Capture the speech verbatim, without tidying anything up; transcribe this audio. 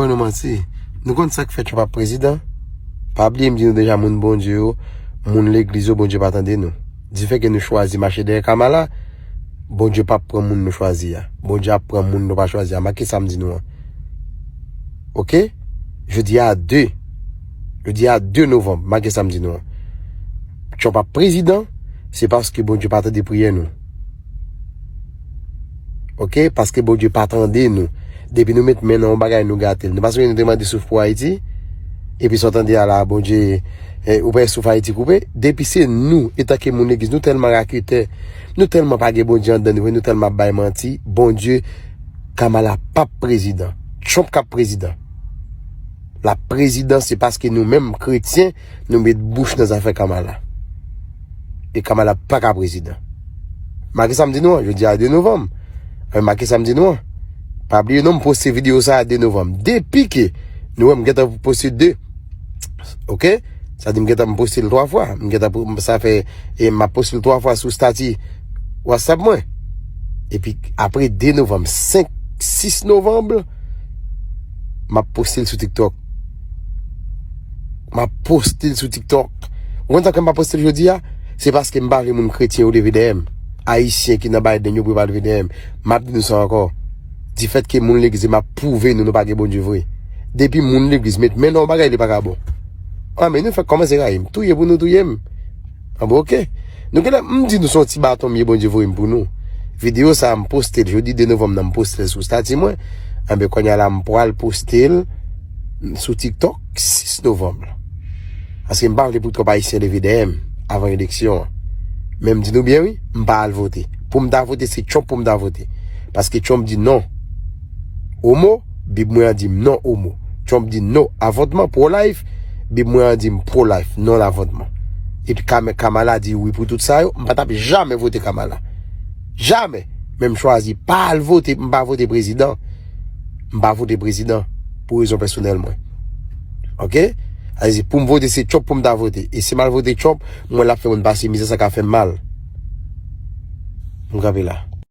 Mwen nou manti. Nou konn sa k fè Trump ap prezidan? Pa bliye m di nou deja, moun Bondye yo, moun legliz yo, Bondye pa tande nou. Difè ke nou chwazi mache dèyè Kamala, Bondye p ap pran moun nou chwazi a. Bondye ap pran moun nou pa chwazi a. Make sa m di nou an. Oke? Jodi a de. Jodi a de novanm. Make sa m di nou an. Trump ap prezidan, se paske Bondye pa tande priyè nou. Oke? Paske Bondye pa tande nou. Depi nou met men nan yon bagay, nou gate l. Nou pa sonje nou te mande souf pou Ayiti? Epi sa w tande a la, Bondye, eh, ou pa wè souf Ayiti koupe? Depi se nou, etanke moun legliz, nou tèlman raketè, nou tèlman pa gen Bondye anndan nou, nou tèlman ap bay manti, Bondye, Kamala p ap prezidan. Trump k ap prezidan. L ap prezidan, se paske nou menm, kretyen, nou met bouch nan zafè Kamala. E Kamala pa ka prezidan. Make sa m di nou an, jodi a de novanm. Eh, make sa m di nou an. Pa bliye non, m poste videyo sa a de novanm. Depi ke nou wè m gentan poste de. Oke? Sa di m gentan m poste l twa fwa. M gentan po- sa fè, e m ap poste l twa fwa sou stati WhatsApp mwen. Epi apre de novanm, senk, sis novanm, m ap poste l sou TikTok. M ap poste l sou TikTok. Ou konn sa ke m pa poste l jodi a? Se paske m pa vle moun kretyen yo leve dèyè m. Ayisyen ki nan Biden yo pou yo pa leve dèyè m. M ap di nou sa ankò. Difèt ke moun legliz m ap pwouve nou, nou pa gen Bondye vre. Depi moun legliz met men nan yon bagay, li pa ka bon. Ah, men nou fèk kòmanse rayi m. Touye pou nou touye m. Ah, bon, oke. Nou genlè, m di nou se yon ti baton m ye, Bondye voye m pou nou. Videyo sa a, m poste l jodi de novanm nan, m poste l sou stati mwen. Anben, kounye a la, m pral poste l sou TikTok sis novanm. Paske m pa vle pou twòp Ayisyen leve dèyè m avan eleksyon an. Men m di nou byen, wi, m pa al vote. Pou m ta vote, se Trump pou m ta vote. Paske Trump di non. Omo, Bib mwen an di m non omo. Trump di no avòtman, pro-life. Bib mwen an di m pro-life, non avòtman. Epi Kam- Kamala di wi pou tout sa yo. M pa t ap jamè vote Kamala. Jamè. Men m chwazi pa al vote, m pa vote prezidan. M pa vote prezidan pou rezon pèsonèl mwen. Oke? Sa vle di pou m vote, se Trump pou m ta vote. E si m al vote Trump, mwen l ap fè moun pase mizè, sa ka fè m mal. M kanpe la.